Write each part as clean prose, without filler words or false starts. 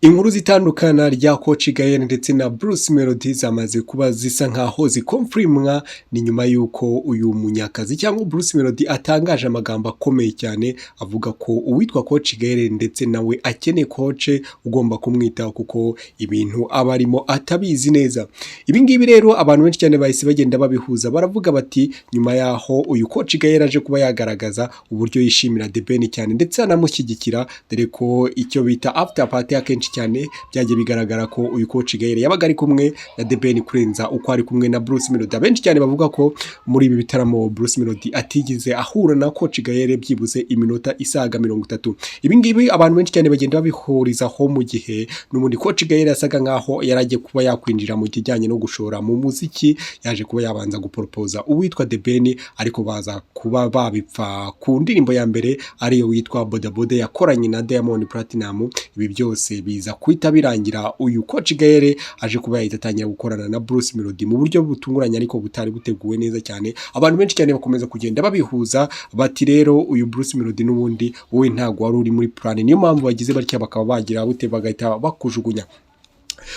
Inkuru zitandukana rya Coach Gael ndetse na Bruce Melody zamaze kuba zisa nkaho zikomfirimwa. Ni nyuma y'uko uyu munyakazi cyangwa Bruce Melody atangaje amagambo akomeye cyane, avuga ko uwitwa Coach Gael ndetse nawe akeneye coach ugomba kumwitaho, kuko ibintu aba arimo atabizi neza. Ibi ngibi rero abantu benshi cyane bahise bagenda babihuza, baravuga bati nyuma yaho uyu Coach Gael aje kuba yagaragaza uburyo yishimira The Ben cyane ndetse anamushyigikira, dore ko icyo bita after party akenshi cyane byagiye bigaragara ko uyu Coach Gael yabaga ari kumwe na The Ben kurenza uko ari kumwe na Bruce Melody. Abenshi cyane bavuga ko muri ibi bitaramo Bruce Melody atigeze ahura na Coach Gael byibuze iminota isaga 30. Ibi ngibi abantu benshi cyane bagenda babihurizaho, mu gihe n'ubundi Coach Gael yasaga nkaho yari agiye kuba yakwinjira mu kijyanye no gushora mu muziki, yaje kuba yabanza guporopoza uwitwa The Ben, ariko baza kuba babipfa ku ndirimbo ya mbere, ariyo witwa Boda Boda yakoranye na Diamond Platnumz. Ibi byose biza kuhita birangira uyu Coach Gael aje kuba yahita atangira gukorana na Bruce Melody mu buryo butunguranye ariko butari buteguwe neza cyane. Abantu benshi cyane bakomeza kugenda babihuza, bati rero uyu Bruce Melody n'ubundi wowe ntabwo wari uri muri plan, niyo mpamvu bagize batya bakaba bagira bute, bagahita bakujugunya.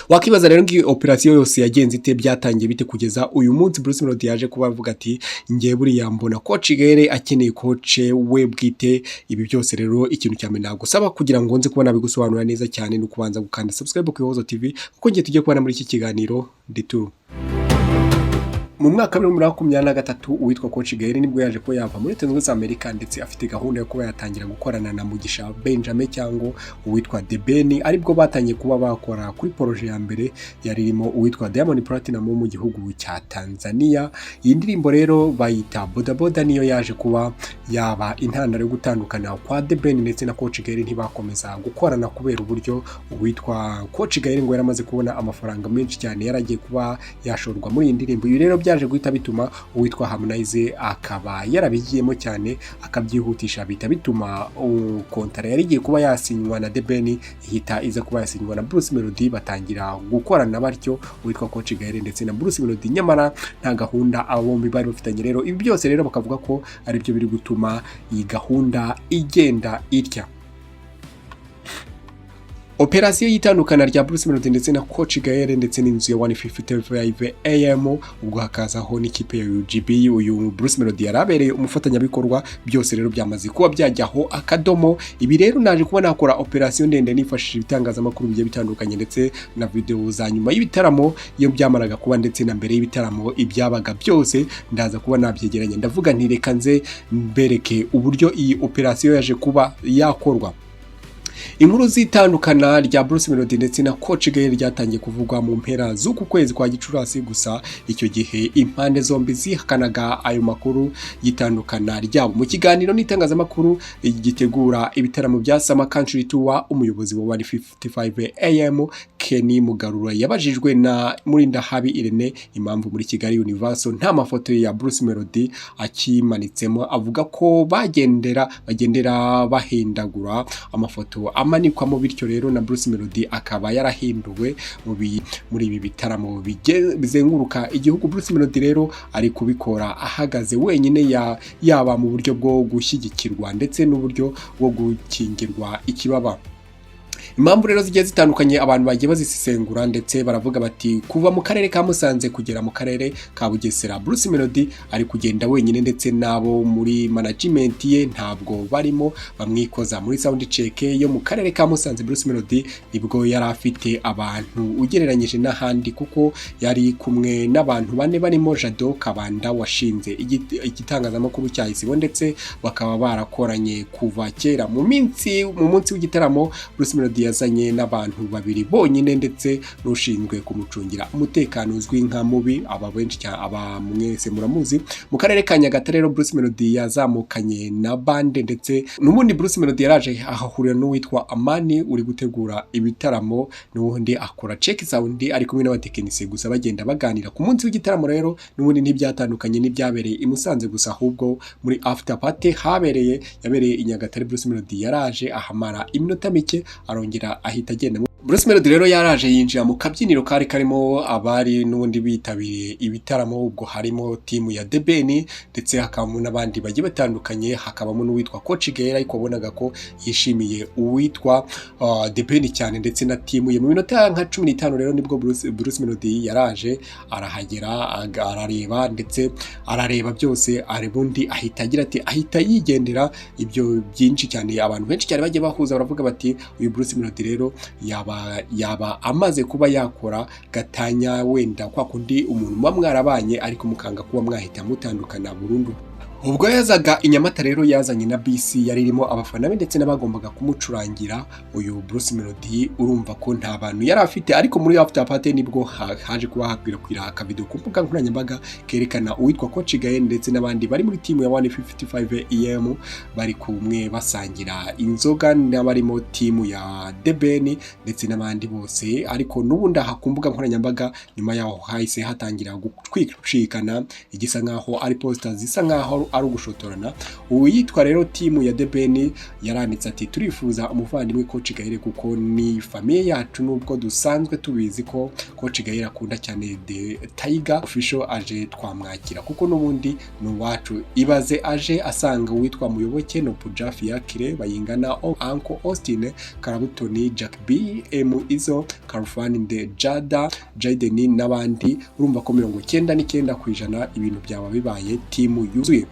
Wakibaza rero ngo iyi operasiyo yose yagenze ite, byatangiye bite, kugeza uyu munsi Bruce Melody yaje kuba avuga ati ngiye buriya mbona Coach Gael akeneye coach we bwite. Ibi byose rero, ikintu cya mbere nagusaba kugira ngo nze kuba nabigusobanura neza cyane ni ukubanza gukanda subscribe ku Ihozo TV, kuko ngiye tugiye kubana muri iki kiganiro nditu. Mu mwaka wa 2023, uwitwa Coach Gael nibwo yaje kuba yava muri Leta Zunze Ubumwe za Amerika, ndetse afite gahunda yo kuba yatangira gukorana na Mugisha Benjamin cyangwa uwitwa The Ben, aribwo batangiye kuba bakora kuri projet ya mbere yari irimo uwitwa Diamond Platnumz mu gihugu cya Tanzania. Iyi ndirimbo rero bayita Boda Boda, niyo yaje kuba yaba intandaro yo gutandukana kwa The Ben ndetse na Coach Gael. Ntibakomeza gukorana kubera uburyo uwitwa Coach Gael ngo yaramaze kubona amafaranga menshi cyane yaragiye kuba yashorwa muri iyi ndirimbo. Ibi rero byaje guhita bituma uwitwa Harmonize akaba yarabigiyemo cyane, akabyihutisha, bihita bituma kontara yari igiye kuba yasinywa na The Ben ihita iza kuba yasinywa na Bruce Melody, batangira gukorana batyo uwitwa Coach Gael ndetse na Bruce Melody, nyamara nta gahunda aba bombi bari bafitanye. Rero ibi byose rero bakavuga ko aribyo biri gutuma iyi gahunda igenda itya. Operasiyo y'itandukana rya Bruce Melody ndetse na Coach Gael ndetse n'inzu ya 155 AM, ubwo hakazaho n'ikipe ya UGB uyu Bruce Melody yarabereye umufatanyabikorwa, byose rero byamaze kuba byajyaho akadomo. Ibi rero naje kuba nakora operasiyo ndende nifashishije ibitangazamakuru bigiye bitandukanye ndetse na video za nyuma y'ibitaramo iyo byamaraga kuba, ndetse na mbere y'ibitaramo, ibyabaga byose ndaza kuba nabyegeranya. Ndavuga nti reka nze mbereke uburyo iyi operasiyo yaje kuba yakorwa. Inkuru z'itandukana rya Bruce Melody ndetse na Coach Gael ryatangiye kuvugwa mu mpera z'uku kwezi kwa Gicurasi, gusa icyo gihe impande zombi zihakanaga ayo makuru y'itandukana ryabo. Mu kiganiro n'itangazamakuru gitegura ibitaramo bya Summer Country Tour, umuyobozi wa 155 AM Kenny Mugarura yabajijwe na Murindahabi Irene impamvu muri Kigali Universal nta mafoto ya Bruce Melody akimanitsemo, avuga ko bagendera bahindagura amafoto amanikwamo, bityo rero na Bruce Melody akaba yarahinduwe muri ibi bitaramo bizenguruka igihugu. Bruce Melody rero ari kubikora ahagaze wenyine, yaba mu buryo bwo gushyigikirwa ndetse n'uburyo bwo gukingirwa ikibaba. Impamvu rero zigiye zitandukanye abantu bagiye bazisesengura, ndetse baravuga bati kuva mu karere ka Musanze kugera mu karere ka Bugesera, Bruce Melody ari kugenda wenyine, ndetse n'abo muri management ye ntabwo barimo bamwikoza. Muri sound check yo mu karere ka Musanze, Bruce Melody nibwo yari afite abantu ugereranyije n'ahandi, kuko yari kumwe n'abantu bane barimo Jado Kabanda washinze igitangazamakuru cya Isibo, ndetse bakaba barakoranye kuva kera. Mu munsi w'igitaramo, Bruce Melody yazanye n'abantu babiri bonyine ndetse n'ushinzwe kumucungira umutekano uzwi nka Mubi, aba benshi cyane aba mwese muramuzi. Mu karere ka Nyagatare rero, Bruce Melody yazamukanye na bande, ndetse n'ubundi Bruce Melody yaraje ahahurira n'uwitwa Amani uri gutegura ibitaramo, n'ubundi akora check sound ari kumwe n'abatekinisiye gusa, bagenda baganira. Ku munsi w'igitaramo rero n'ubundi ntibyatandukanye n'ibyabereye i Musanze gusa, ahubwo muri after party habereye yabereye i Nyagatare, Bruce Melody yaraje ahamara iminota mike, arongera ahita agenda. Bruce Melody rero yaraje yinjira mu kabyiniro kari karimo abari n'ubundi bitabiriye ibitaramo. Ubwo harimo team ya The Ben, ndetse hakabamo n'abandi bagiye batandukanye, hakabamo n'uwitwa Coach Gael, ariko wabonaga ko yishimiye uwitwa The Ben cyane ndetse na team ye. Mu minota nka 15 rero nibwo Bruce Melody yaraje arahagera, arareba ndetse arareba byose, ubundi ahita agira ati ahita yigendera. Ibyo byinshi cyane, abantu benshi cyane bagiye bahuza baravuga bati: "Uyu Bruce Melody rero yaba amaze kuba yakora gatanya, wenda kwa kundi umuntu muba mwarabanye ariko mukanga kuba mwahita mutandukana burundu." Ubwo yazaga i Nyamata rero, yazanye na bisi yari irimo abafana be ndetse n'abagombaga kumucurangira. Uyu Bruce Melody urumva ko nta bantu yari afite, ariko muri after party nibwo haje kuba hakwirakwira akavideo ku mbuga nkoranyambaga kerekana uwitwa Coach Gael ndetse n'abandi bari muri team ya 155 AM bari kumwe basangira inzoga n'abarimo team ya The Ben ndetse n'abandi bose. Ariko n'ubundi aha ku mbuga nkoranyambaga nyuma yaho hahise hatangira gutwikana igisa nkaho ari poster zisa nkaho ari ugushotorana. Uwitwa rero team ya The Ben yaranditse ati: "Turifuza umuvandimwe Coach Gael kuko ni famille yacu, nubwo dusanzwe tubizi ko Coach Gael akunda cyane The Tiger Official, aje twamwakira kuko n'ubundi ni uwacu." Ibaze aje asanga uwitwa Muyoboke, Noopja, Fiacre, Bayingana, Uncle Austin, Karabutoni, Jack B, M Izo, Karufani, De Jada, Jaden n'abandi. Urumva ko 99% ibintu byaba bibaye team yuzuye.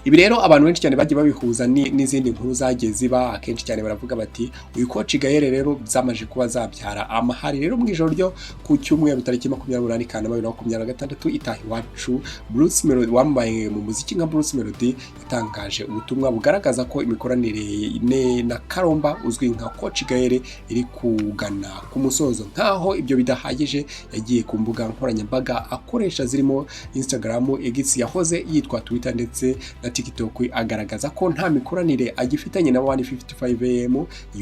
Ibi rero abantu benshi cyane bagiye babihuza n'izindi nkuru zagiye ziba akenshi cyane, baravuga bati uyu Coach Gael rero zamaze kuba zabyara amahari. Rero mu ijoro ryo ku cyumweru tariki 28 Kanama 2026, itaha iwacu Bruce Melody wambaye mu muziki nka Bruce Melody yatangaje ubutumwa bugaragaza ko imikoranire ne na Karomba uzwi nka Coach Gael iri kugana ku musozo. Nkaho ibyo bidahagije, yagiye ku mbuga nkoranyambaga akoresha zirimo Instagram, X yahoze yitwa Twitter ndetse na TikTok, agaragaza ko nta mikoranire agifitanye na 155 AM,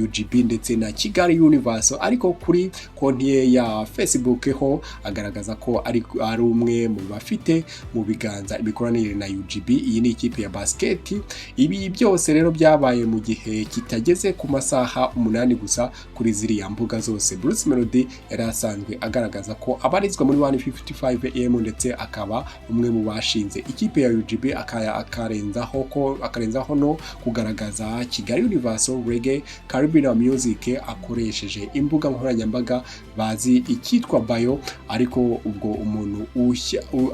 UGB ndetse na Kigali Universe. Ariko kuri konti ye ya Facebook ho agaragaza ko ari umwe mu bafite mu biganza imikoranire na UGB. Iyi ni ikipe ya basket. Ibi byose rero byabaye mu gihe kitageze ku masaha 8 gusa. Kuri ziriya mbuga zose Bruce Melody yari asanzwe agaragaza ko abarizwa muri 155 AM ndetse akaba umwe mu bashinze ikipe ya UGB, akarenzaho no kugaragaza Kigali Universe Reggae Caribbean Music akoresheje imbuga nkoranyambaga bazi icyitwa bio. Ariko ubwo umuntu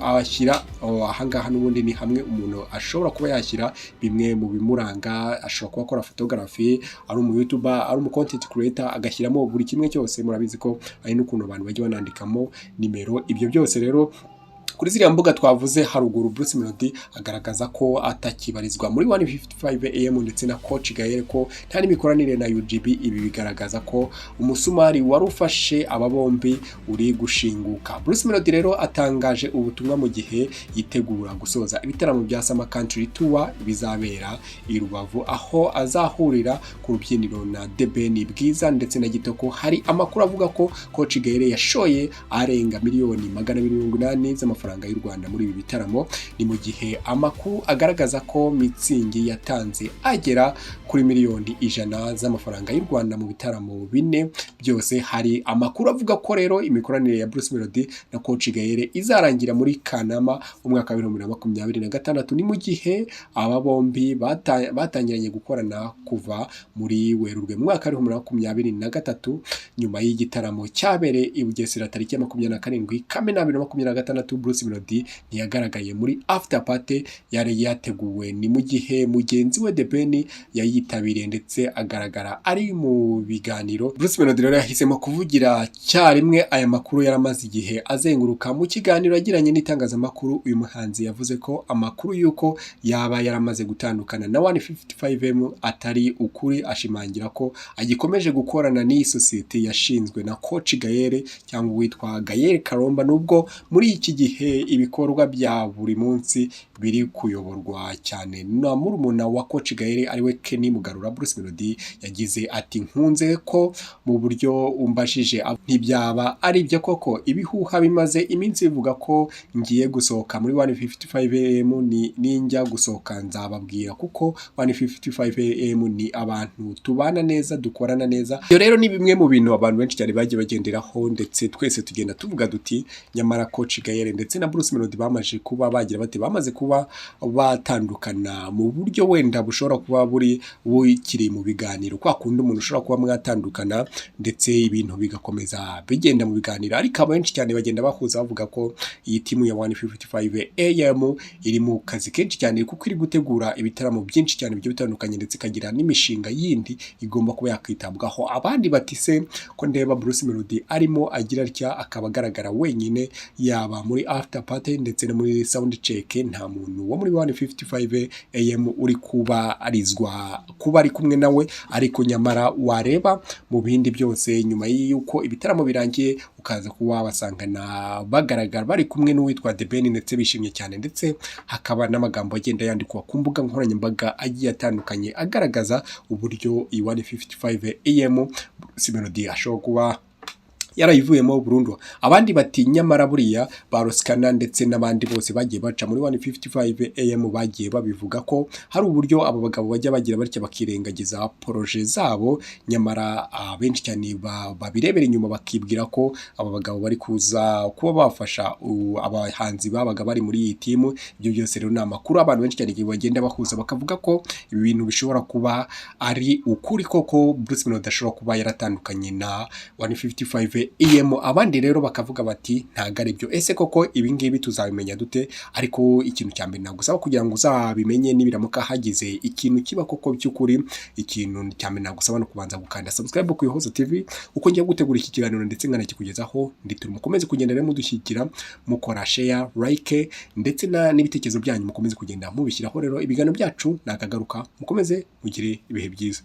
ashyira ahangaha n'ubundi ni hamwe umuntu ashobora kuba yashyira bimwe mu bimuranga. Ashobora kuba akora photography, ari umu YouTuber, ari umu content creator, agashyiramo buri kimwe cyose. Murabizi ko hari n'ukuntu abantu bajya banandikamo nimero. Ibyo byose rero kuri ziriya mbuga twavuze haruguru, Bruce Melody agaragaza ko atakibarizwa muri 155 AM ndetse na Coach Gael, ko nta n'imikoranire na UGB. Ibi bigaragaza ko umusumari wari ufashe aba bombi uri gushinguka. Bruce Melody rero atangaje ubutumwa mu gihe yitegura gusoza ibitaramo bya Summer Country Tour bizabera i Rubavu, aho azahurira ku rubyiniro na The Ben, Bwiza ndetse na Kitoko. Hari amakuru avuga ko Coach Gael yashoye arenga miliyoni 280 z'amafaranga y'u Rwanda muri ibi bitaramo. Ni mu gihe amakuru agaragaza ko Mützig yatanze agera kuri miliyoni 100 z'amafaranga y'u Rwanda mu bitaramo bine byose. Hari amakuru avuga ko rero imikoranire ya Bruce Melody na Coach Gael izarangira muri Kanama umwaka wa 2026. Ni mu gihe aba bombi batangiranye gukorana kuva muri Werurwe mu mwaka wa 2023, nyuma y'igitaramo cyabereye i Bugesera tariki ya 27 Kamena 2026. Bruce Melody ntiyagaragaye muri after party yari yateguwe, ni mu gihe mugenzi we The Ben yayitabiriye ndetse agaragara ari mu biganiro. Bruce Melody rero yahisemo kuvugira cyarimwe aya makuru yaramaze igihe azenguruka. Mu kiganiro yagiranye n'itangazamakuru, uyu muhanzi yavuze ko amakuru y'uko yaba yaramaze gutandukana na 155M atari ukuri, ashimangira ko agikomeje gukorana n'iyi sosiyete yashinzwe na Coach Gael cyangwa uwitwa Gael Karomba, nubwo muri iki gihe gihe ibikorwa bya buri munsi biri kuyoborwa cyane na murumuna wa Coach Gael, ariwe Kenny Mugarura. Bruce Melody yagize ati: "Nkunze ko mu buryo umbajije, ntibyaba ari ibyo koko. Ibihuha bimaze iminsi bivuga ko ngiye gusohoka muri 155 AM, ni ninjya gusohoka nzababwira, kuko 155 AM ni abantu tubana neza, dukorana neza." Ibyo rero ni bimwe mu bintu abantu benshi cyane bagiye bagenderaho, ndetse twese tugenda tuvuga duti nyamara Coach Gael ndetse na Bruce Melody bamaze kuba bagira bate, bamaze kuba batandukana mu buryo wenda bushobora kuba buri bukiri mu biganiro, kwa kundi umuntu ushobora kuba mwatandukana ndetse ibintu bigakomeza bigenda mu biganiro. Ariko abenshi cyane bagenda bahuza bavuga ko iyi timu ya 155 AM iri mu kazi kenshi cyane, kuko iri gutegura ibitaramo byinshi cyane bigiye bitandukanye, ndetse ikagira n'imishinga yindi igomba kuba yakwitabwaho. Abandi bati: "Se ko ndeba Bruce Melody arimo agira atya akaba agaragara wenyine, yaba muri after party ndetse no muri sound check, nta muntu wo muri 155 AM uri kuba arizwa kuba ari kumwe nawe?" Ariko nyamara wareba mu bindi byose, nyuma y'uko ibitaramo birangiye, ukaza kuba wabasangana bagaragara bari kumwe n'uwitwa The Ben, ndetse bishimye cyane, ndetse hakaba n'amagambo agenda yandikwa ku mbuga nkoranyambaga agiye atandukanye agaragaza uburyo iyi 155 AM Bruce Melody ashobora kuba yarayivuyemo burundu. Abandi bati nyamara buriya ba Ross Kana ndetse n'abandi bose bagiye baca muri 155 AM bagiye babivuga ko hari uburyo abo bagabo bajya bagira batya bakirengagiza projet zabo. Nyamara abenshi cyane babirebera inyuma bakibwira ko aba bagabo bari kuza kuba bafasha abahanzi babaga bari muri iyi timu. Ibyo byose rero ni amakuru abantu benshi cyane bagenda bahuza, bakavuga ko ibi bintu bishobora kuba ari ukuri koko, Bruce Melody ashobora kuba yaratandukanye na 155 AM. Abandi rero bakavuga bati ntabwo ari byo. Ese koko ibi ngibi tuzabimenya dute? Ariko ikintu cya mbere nagusaba kugira ngo uzabimenye nibiramuka hagize ikintu kiba koko by'ukuri, ikintu cya mbere nagusaba no kubanza gukanda subscribe ku Ihozo TV, uko ngiye gutegura iki kiganiro ndetse nkanakikugezaho. Ndetse mukomeze kugenda rero mudushyigikira, mukora share, like, ndetse n'ibitekerezo byanyu mukomeze kugenda mubishyiraho. Rero ibiganiro byacu nakagaruka, mukomeze mugire ibihe byiza.